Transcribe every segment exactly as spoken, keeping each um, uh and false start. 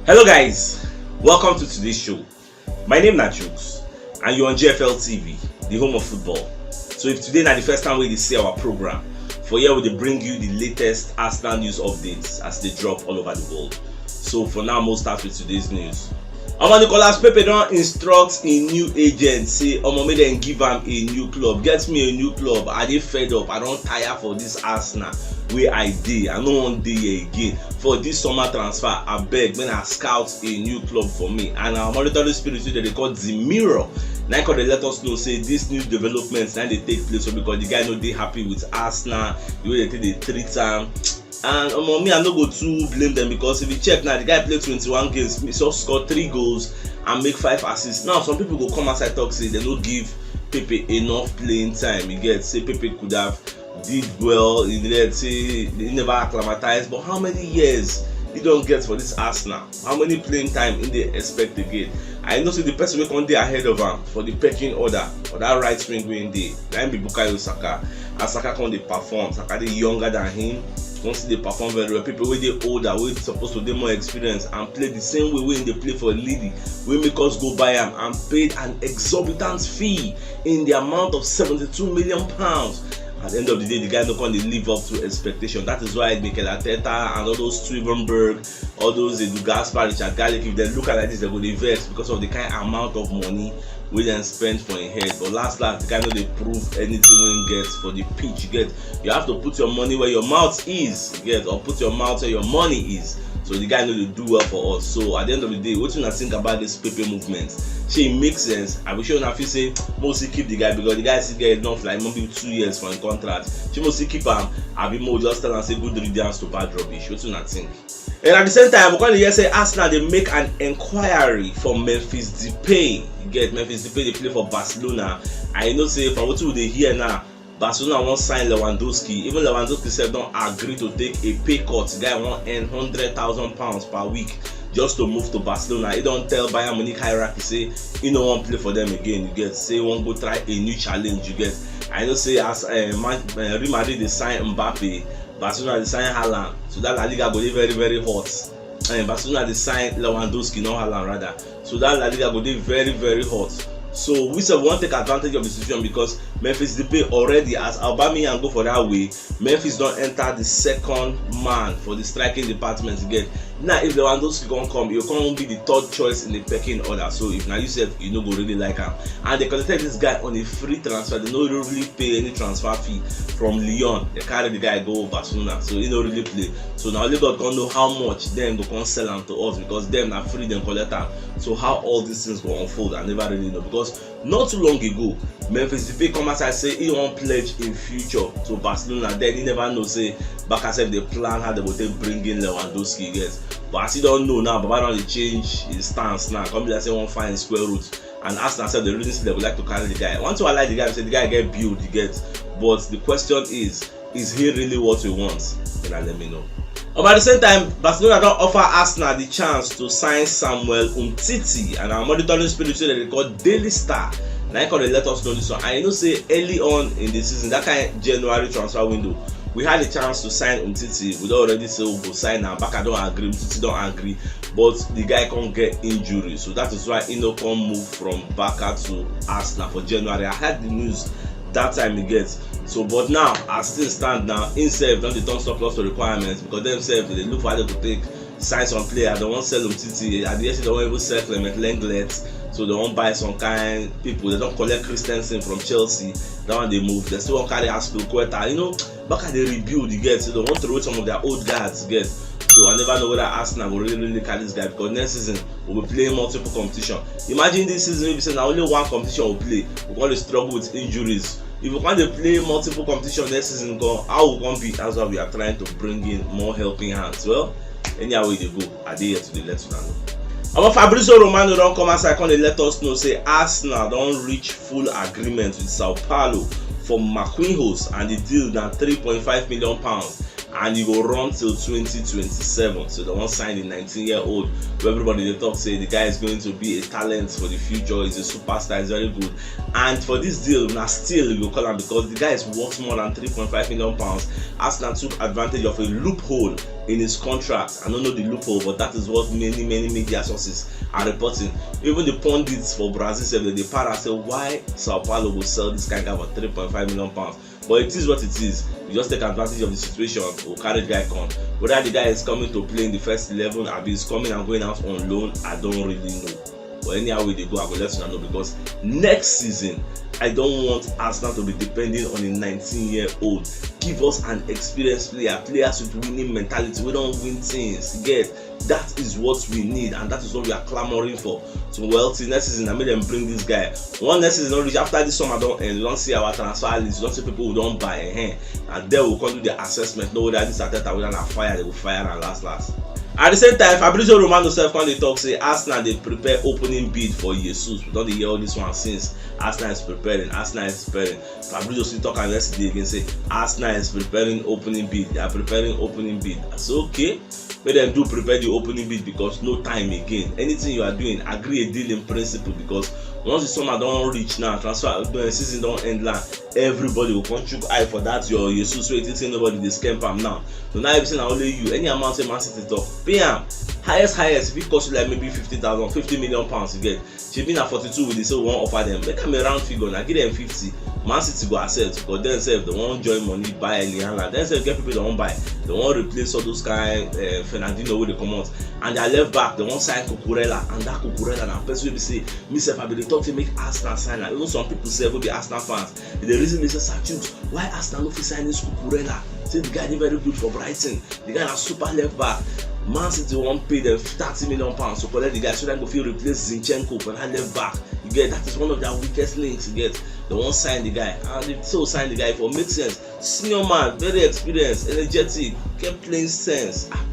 Hello guys, welcome to today's show. My name na Jukes and you're on G F L T V, the home of football. So if today na the first time wey you dey see our program, for here we dey bring you the latest Arsenal news updates as they drop all over the world. So for now, we'll start with today's news. Omo, Nicolas Pepe don instruct im new agent say, omo, make dem give am a new club. Get me a new club. I dey fed up. I don tire for this Arsenal wey I dey. I no wan dey here again. For this summer transfer, abeg, make una scout a new club for me. And our monitoring spirit wey dem dey call The Mirror, na im come dey let us know say this new development na im dey take place, so because the guy no dey happy with Arsenal, the way dem take dey treat am. And omo, me, I no go too blame them, because if you check now, the guy play twenty-one games, he just score three goals and make five assists. Now some people go come outside talk say dem no give Pepe enough playing time. You get, say Pepe could have did well in there, say he never acclimatized. But how many years he don get for this Arsenal? How many playing time he dey expect again? I know say the person wey come dey ahead of am for the pecking order for that right wing wey he dey, na im be Bukayo Saka. As Saka come dey perform, Saka dey younger than him, come still dey perform very well. People wey dey older, wey suppose to dey more experienced and play the same way wey he dey play for Lille, wey make us go buy am and paid an exorbitant fee in the amount of seventy-two million pounds. At the end of the day, the guy no come dey live up to expectation. That is why Mikel Arteta and all those Stuivenberg, all those Edu Gaspar, Richard Garlic, if dem look at like this, dem go dey vex because of the kind amount of money wey dem spend for im head. But last last, the guy no dey prove anything wey im get for the pitch. You get, you have to put your money where your mouth is, you get, or put your mouth where your money is. So the guy no dey do well for us. So at the end of the day, wetin una think about this Pepe movement? Shey e make sense? Abi shey una feel say make we still keep the guy because the guy still get enough, like, maybe two years for im contract? Shey make we still keep am, abi make we just tell am say good riddance to bad rubbish? Wetin una think? And at the same time, we come dey hear say Arsenal dey make an inquiry for Memphis Depay. You get, Memphis Depay dey play for Barcelona. And you know say, from wetin we dey hear now, Barcelona wan sign Lewandowski. Even Lewandowski sef don agree to take a pay cut. The guy wan earn hundred thousand pounds per week just to move to Barcelona. He don tell Bayern Munich hierarchy say he no wan play for them again. You get, say he wan go try a new challenge. You get, I know say as, uh, Man, uh, Real Madrid dey sign Mbappe, Barcelona dey sign Haaland, so that La Liga go dey very, very hot. Eh, Barcelona dey sign Lewandowski, not Haaland, rather. So that La Liga go dey very, very hot. So we sef wan take advantage of the situation because Memphis Depay already, as Aubameyang go for that way, Memphis don enter the second man for the striking department again. Now if Lewandowski come come, he go come be the third choice in the pecking order. So if na you sef, you no go really like am. And they collected this guy on a free transfer. They no really pay any transfer fee from Lyon. They carry the guy go Barcelona, so he no really play. So na only God come know how much dem go come sell am to us, because dem na free dem collect am. So how all these things go unfold, I never really know, because not too long ago, Memphis Depay come outside say he wan pledge im future to Barcelona. Then he never know say Barca sef dey plan how they go take bring in Lewandowski, yes. But as he don know now, Baba don dey change his stance now. Come be like say he wan find square root. And Arsenal sef dey reason say they go like to carry the guy. One thing I like the guy, say the guy get build, you get. But the question is, is he really what we want? Then I let me know. But at the same time, Barcelona don offer Arsenal the chance to sign Samuel Umtiti, and our monitoring spirit wey dem dey call Daily Star, na im come dey let us know this one. And you know say early on in the season, that kind January transfer window, we had a chance to sign Umtiti. We don already say we go sign am. Barca don agree, Umtiti don agree, but the guy come get injury, so that is why he no come move from Barca to Arsenal for January. I heard the news that time, you get. So but now, as things stand now, him sef don dey turn surplus to requirements, because dem sef dey look for how they go take sign some player. They wan sell Umtiti. I dey hear say they wan even sell Clement Lenglet. So they wan buy some kind people. They don collect Christensen from Chelsea. That one dey move. They still wan carry Azpilicueta. You know, Barca dey rebuild, you get. So they wan throw away some of their old guards, you get. So I never know whether Arsenal go really, really carry this guy, because next season we go play multiple competition. Imagine this season wey be say na only one competition we play. We come dey struggle with injuries. If we come dey play multiple competition next season, gan, how we come be? That's why we are trying to bring in more helping hands. Well, anyhow e dey go, I dey here to dey let una know. Omo, Fabrizio Romano don come outside come dey let us know say Arsenal don reach full agreement with Sao Paulo for Marquinhos, and the deal na three point five million pounds, and e go run till twenty twenty-seven. So they wan sign the nineteen-year-old, where everybody dey talk say the guy is going to be a talent for the future. He's a superstar, he's very good. And for this deal, na steal you go call am, because the guy is worth more than three point five million pounds. Arsenal took advantage of a loophole in his contract. I don't know the loophole, but that is what many, many media sources are reporting. Even the pundits for Brazil sef, they para say, "Why Sao Paulo go sell this kind guy for three point five million pounds?" But it is what it is. You just take advantage of the situation. Will carry the guy come. Whether the guy is coming to play in the first eleven, abi he's coming and going out on loan, I don't really know. But anyhow we dey go, I go let una know, because next season, I don't want Arsenal to be depending on a nineteen-year-old. Give us an experienced player, players with winning mentality, we don't win things. Get, that is what we need, and that is what we are clamoring for. So, well, till next season, I make them bring this guy. One next season, don't reach after this summer, don't end. We don't see our transfer list, we don't see people who don't buy a hand. And then we'll come do the assessment. No, whether this Arteta, whether na fire, they will fire and last last. At the same time, Fabrizio Romano sef come dey talk say Arsenal dey prepare opening bid for Jesus. We don dey hear all this one since. Arsenal is preparing, Arsenal is preparing. Fabrizio still talk am yesterday again, say Arsenal is preparing opening bid. They are preparing opening bid. I say, okay, make them do prepare the opening bid, because no time again. Anything you are doing, agree a deal in principle, because once the summer don't reach now, transfer, the season don't end now, everybody will come chook eye for that your Jesus wey you think say nobody dey scamp am now. So now you say na only you. Any amount say Man City talk, pay am. Highest, highest, if it cost you like maybe fifty thousand, fifty million pounds you get. Shebi na forty-two we dey say we wan offer them. Make am a round figure, na give them fifty. Man City go accept, but then sef, they wan join money buy Erling Haaland. Then sef, get people they wan buy. They wan replace all those kind, uh, Fernandinho wey dey comot. And their left back, they wan sign Cucurella. And that Cucurella na person wey be say, me sef, I be dey talk say make Arsenal sign am. Even some people sef wey be Arsenal fans, they reason me say, "Sir Chuks, why Arsenal no fit sign this Cucurella? Say the guy dey very good for Brighton. The guy na super left back." Man City wan pay them thirty million pounds to collect the guy so that go fit replace Zinchenko for that left back. You get, that is one of their weakest links. You get, they wan sign the guy, and if so sign the guy, for make sense. Senior man, very experienced, energetic, get playing sense. Ah,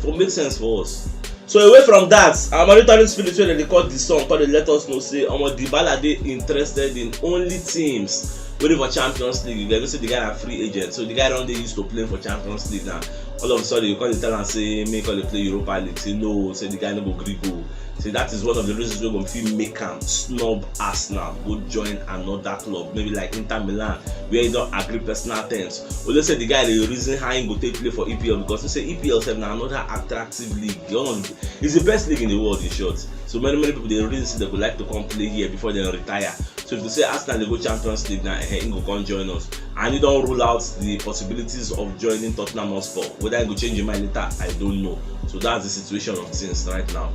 for make sense for us. So away from that, our monitoring spirit wey dem dey call the song come dey let us know say omo Dybala dey interested in only teams wey dey for Champions League. You get, you know say the guy na free agent, so the guy don dey used to playing for Champions League now. All of a sudden, you come dey tell am say make all dey play Europa League. Say no, say the guy no go gree go. Say that is one of the reasons wey go fit make am snub Arsenal, go join another club, maybe like Inter Milan, where he don agree personal terms. Although say the guy dey reason how he go take play for E P L, because he say E P L sef na another attractive league. The one of the, it's the best league in the world, in short. So many, many people dey reason say they go like to come play here before they retire. So if you say Arsenal dey go Champions League now, eh, he go come join us. And he don rule out the possibilities of joining Tottenham Hotspur. Whether he go change him mind later, I don't know. So that's the situation of things right now.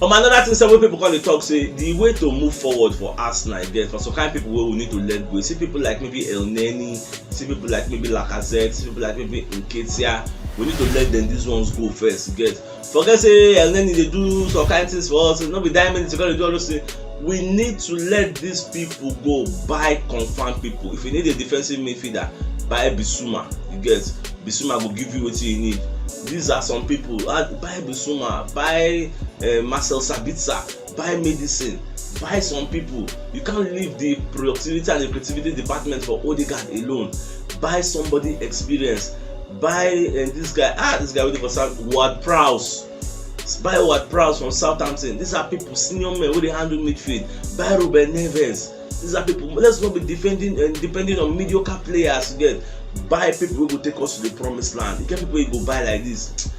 Um, another thing sef wey people come dey talk say the way to move forward for Arsenal, you get, for some kind people wey we need to let go. See people like maybe Elneny, see people like maybe Lacazette, see people like maybe Nketiah. We need to let them, these ones go first, you get. Forget say Elneny dey do some kind things for us. No be that many to go dey do all those things. We need to let these people go, buy confirmed people. If you need a defensive midfielder, buy Bissouma. You get, Bissouma go give you wetin you need. These are some people. Ah, buy Bissouma, buy, eh, Marcel Sabitzer, buy medicine, buy some people. You can't leave the productivity and the creativity department for Odegaard alone. Buy somebody experience. Buy, eh, this guy. Ah, this guy wey dey for South, Ward Prowse. Buy Ward Prowse from Southampton. These are people, senior men wey dey handle midfield. Buy Ruben Neves. These are people. Let's not be defending and depending on mediocre players again. Buy people wey go take us to the promised land. You get people wey go buy like this.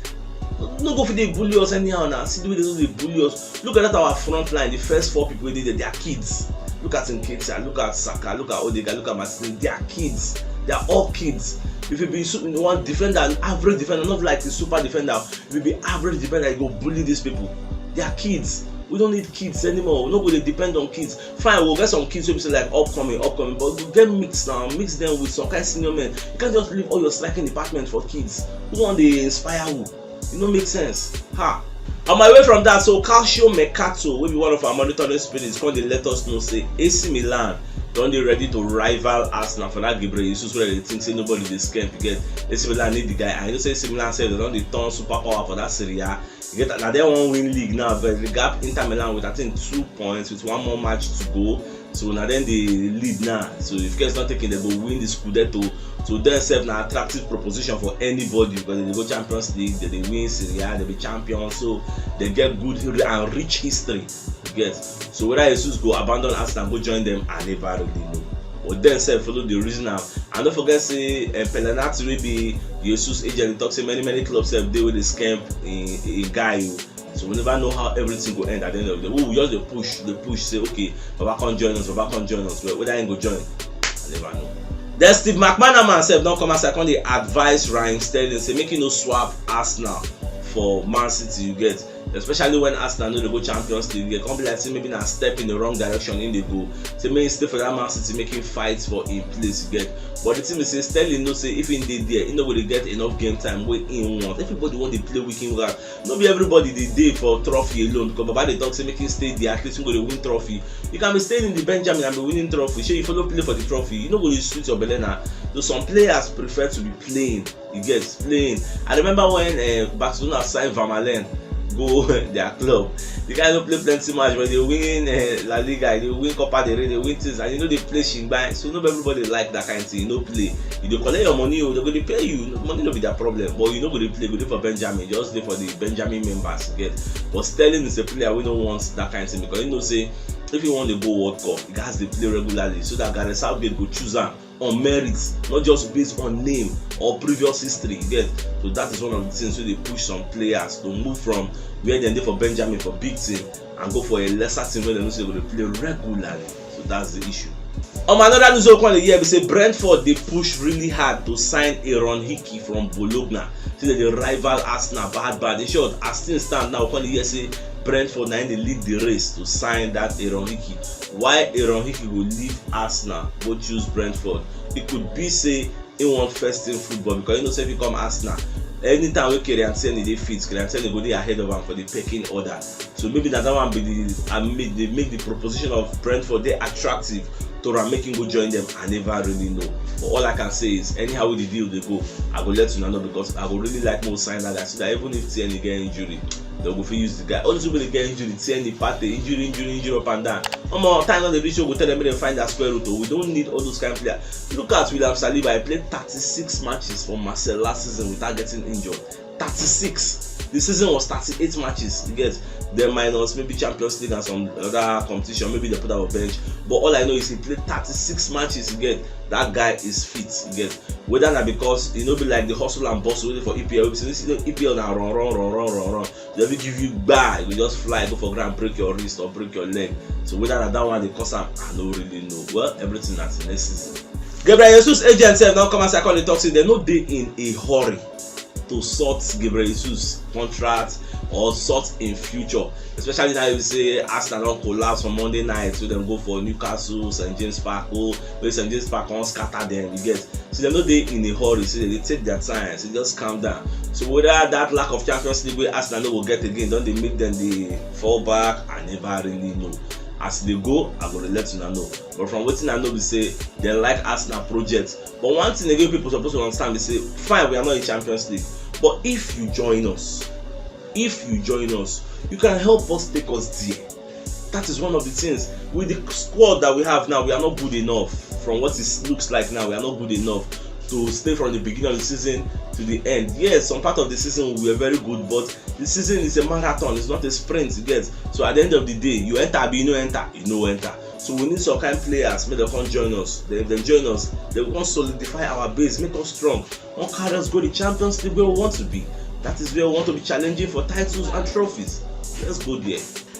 No go fit dey bully us anyhow now. See the way they just dey bully us. Look at that our front line. The first four people wey dey there, they are kids. Look at Nketiah, look at Saka, look at Odegaard, look at Martinez. They are kids. They are all kids. If you be su- one defender, an average defender, not like the super defender, if you be average defender, you go bully these people. They are kids. We don't need kids anymore. We no go dey depend on kids. Fine, we'll get some kids wey be say like upcoming, upcoming, but we get mix now, mix them with some kind senior men. You can't just leave all your striking department for kids. Who wan dey inspire who? E no make sense. Ha! On my way from that, so Calcio Mercato, wey be one of our monitoring spirits, come dey let us know say A C Milan don dey ready to rival Arsenal for that Ghebreyesus wey dem dey think say nobody dey scam to get. A C Milan need the guy, and you know say A C Milan sef, dem don dey turn superpower for that Serie A. You get, na dem wan win league now, but they gap Inter Milan with, I think, two points with one more match to go. So na dem dey lead now. So if guys don take it, they go win the Scudetto. So dem sef na attractive proposition for anybody, because they dey go Champions League, they dey win Serie A, they be champions. So they get good hi- and rich history. You get. So whether Jesus go abandon Arsenal, go join them, I never really know. But dem sef follow the reason now. And don't forget say, eh, Pelennati wey be Jesus agent talk say many many clubs have dey wey dey scam in in guy o. So we never know how everything go end at the end of the day. We just dey push, dey push, say okay, Baba come join us, Baba come join us. Well, whether he go join, I never know. Then Steve McManaman sef don come outside come dey advise Raheem Sterling say make he no swap Arsenal for Man City, you get, especially when Arsenal no dey go Champions League, e come be like say maybe na step in the wrong direction im dey go. Say make im stay for that Man City, make im fight for im place, you get. But the thing be say Sterling know say if im dey there, im no go dey get enough game time wey im want. Everybody wan dey play week in, week out. No be everybody dey dey for trophy alone, because Baba dey talk say make im stay there, at least im go dey win trophy. You can be staying in the Benjamin and be winning trophy. Shey you follow play for the trophy? You no go dey sweet your belle na. So some players prefer to be playing, you get, playing. I remember when uh, Barcelona signed Vermaelen go their club. The guy no play plenty match, but they win uh, La Liga, they win Copa del Rey, they win things, and you know they play shingbai. So not everybody like that kind of thing. You no play, you dey collect your money, oh, they go dey pay you. Money no be their problem, but you no go dey play, go dey for Benjamin, just dey for the Benjamin members, you get. But Sterling is a player we don't want that kind of thing because you know say if you want to go World Cup, you guys dey play regularly so that Gareth Southgate go choose am on merit, not just based on name or previous history, you get. So that is one of the things wey dey push some players to move from where dem dey for Benjamin for big team and go for a lesser team wey dem know say go dey play regularly. So that's the issue. Um, another news wey we come dey hear be say Brentford dey push really hard to sign Aaron Hickey from Bologna. Say dem dey rival Arsenal bad bad. In short, as things stand now, we come dey hear say Brentford na im dey lead the race to sign that Aaron Hickey. Why Aaron Hickey go leave Arsenal go choose Brentford? It could be say he want first team football because you know say if he come Arsenal, anytime wey Kieran Tierney dey fit, Kieran Tierney go dey ahead of am for the pecking order. So maybe na that one be the I mean dey make the proposition of Brentford dey attractive to am make him go join them. I never really know. But all I can say is anyhow wey the deal dey go, I go let una know because I go really like make we sign that guy so that even if Tierney get injury, dem go fit use the guy. All those people dey get injury, Tierney, Partey, injury, injury, injury up and down. Omo, time don dey reach wey we go tell them make dem find their square root o. We don't need all those kind of players. Look at William Saliba, he played thirty-six matches for Marseille last season without getting injured. Thirty-six. The season was thirty-eight matches, you get. Then minus maybe Champions League and some other competition, maybe they put am for bench. But all I know is he played thirty-six matches, you get. That guy is fit, you get. Whether na because e no be like the hustle and bustle wey dey for E P L, wey be say this E P L na run, run, run, run, run, run. Dem fit give you gba, you go just fly go for ground, break your wrist or break your leg. So whether na that one dey cause am, I no really know. Well, everything na till next season. Gabriel Jesus agent sef don come outside come dey talk say dem no dey in a hurry to sort Gabriel Jesus contract or sort im future, especially now you say Arsenal don collapse for Monday night, so dem go for Newcastle, St James Park, oh, wey St James Park come scatter dem, you get. So dem no dey in a hurry, so dem dey take their time, so just calm down. So whether that lack of Champions League wey Arsenal no go get again don dey make dem dey fall back, I never really know. As e dey go, I go dey let una know. But from wetin I know be say dem like Arsenal project. But one thing again people suppose to understand be say fine, we are not in Champions League, but if you join us, if you join us, you can help us take us there. That is one of the things. With the squad that we have now, we are not good enough. From what it looks like now, we are not good enough to stay from the beginning of the season to the end. Yes, some part of the season we were very good, but the season is a marathon, it's not a sprint, you get. So at the end of the day, you enter, abi you no enter, you no enter. So we need some kind players make dem come join us. Then if dem join us, dem go come solidify our base, make us strong, come carry us go the Champions League where we want to be. That is where we want to be challenging for titles and trophies. Let's go there.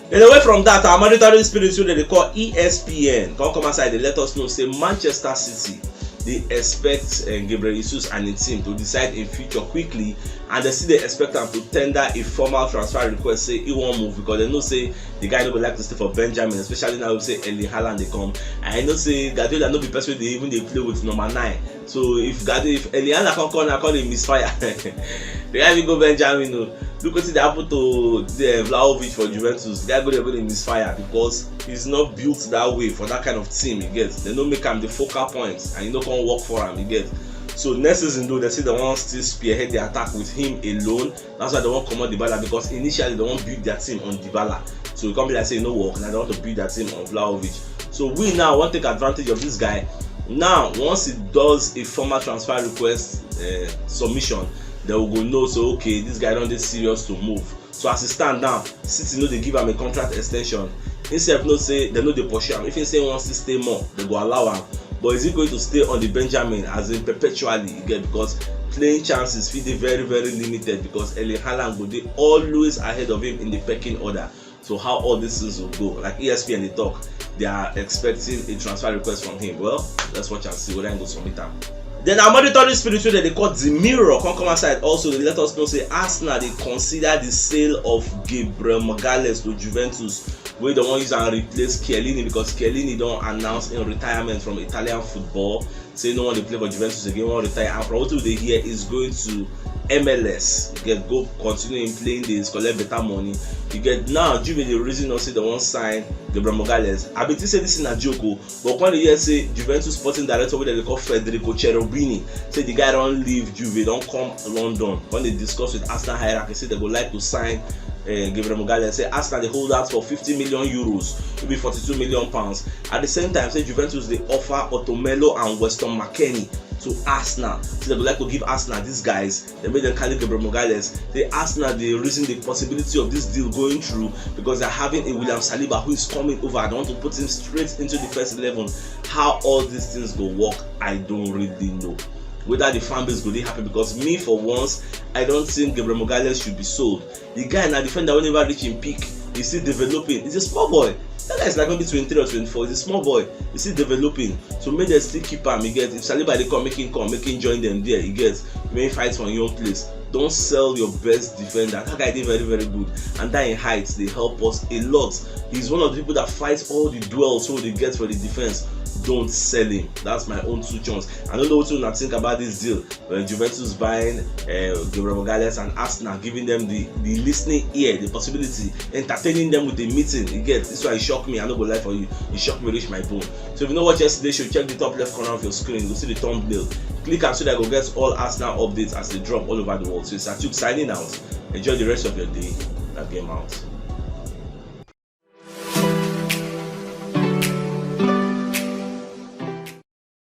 Then away from that, our monitoring spirit wey dem dey call E S P N come come outside dey let us know say Manchester City dey expect uh, Gabriel Jesus and im team to decide im future quickly, and dem still dey expect am to tender a formal transfer request say he wan move because dem know say the guy no go like to stay for Benjamin, especially now wey say Erling Haaland dey come. And I know say Guardiola no be person wey dey even dey play with number nine. So if Guardiola, if Erling Haaland come come now come dey misfire, the guy fit go Benjamin o. Look wetin dey happen to the Vlahovic for Juventus. The guy go there go dey misfire because he's not built that way for that kind of team, you get. Dem no make am the focal point and e no come work for am, you get. So next season though, dem say dem wan still spearhead the attack with him alone. That's why dem wan comot Dybala, because initially dem wan build their team on Dybala. So e come be like say e no work, now dem want to build their team on Vlahovic. So we now wan take advantage of this guy. Now once he does a formal transfer request uh, submission, then we go know say okay, this guy don dey serious to move. So as e stand now, City no dey give am a contract extension. He sef know say dem no dey pursue am. If he say he wan still stay more, dem go allow am. But is he going to stay on the Benjamin as in perpetually? You get, because playing chances fit dey very very limited because Erling Haaland go dey always ahead of him in the pecking order. So how all these things will go, like E S P N dey talk, they are expecting a transfer request from him. Well, let's watch and see whether he go submit am. Then our monitoring spirit wey dem dey call the Mirror come come outside also dey let us know say Arsenal dey consider the sale of Gabriel Magalhaes to Juventus, wey dem wan use am replace Chiellini because Chiellini don announce im retirement from Italian football, say no wan dey play for Juventus again, wan retire. And from wetin we dey hear, is going to M L S. You get, go continue in playing days, collect better money. You get, now Juve dey reason us say dem wan sign Gabriel Magalhaes. I bin think say this thing na joke o, but when you hear say Juventus sporting director wey dem dey call Federico Cherubini say the guy don leave Juve, don come London, when they discuss with Arsenal hierarchy say they go like to sign uh, Gabriel Magalhaes, say Arsenal dey hold out for fifty million euros, maybe forty-two million pounds. At the same time, say Juventus dey offer Otomelo and Weston McKennie to Arsenal. So they go like to give Arsenal these guys. They make them carry Gabriel Magalhaes. The Arsenal dey reason the possibility of this deal going through because they're having a William Saliba who is coming over. They want to put him straight into the first eleven. How all these things go work, I don't really know. Whether the fan base go dey happy, because me for once, I don't think Gabriel Magalhaes should be sold. The guy na defender wey never reach him peak. He's still developing. He's a small boy. That guy is like maybe twenty-three or twenty-four. He's a small boy. He's still developing. So make dem still keep am. You get, if Saliba dey come, make him come, make him join them there. You get, make him fight for him own place. Don't sell your best defender. That guy dey very very good, and that in height dey help us a lot. He's one of the people that fights all the duels so they get for the defense. Don't sell him. That's my own two cents. I don't know what you think about this deal. When Juventus buying uh, Gabriel Magalhaes and Arsenal giving them the, the listening ear, the possibility, entertaining them with a meeting. You get, this why it shocked me. I no go lie for you. It shocked me reach my bone. So if you know what yesterday show, check the top left corner of your screen. You see the thumbnail. Click am so that you go get all Arsenal updates as they drop all over the world. So it's Atuk signing out. Enjoy the rest of your day. That game out.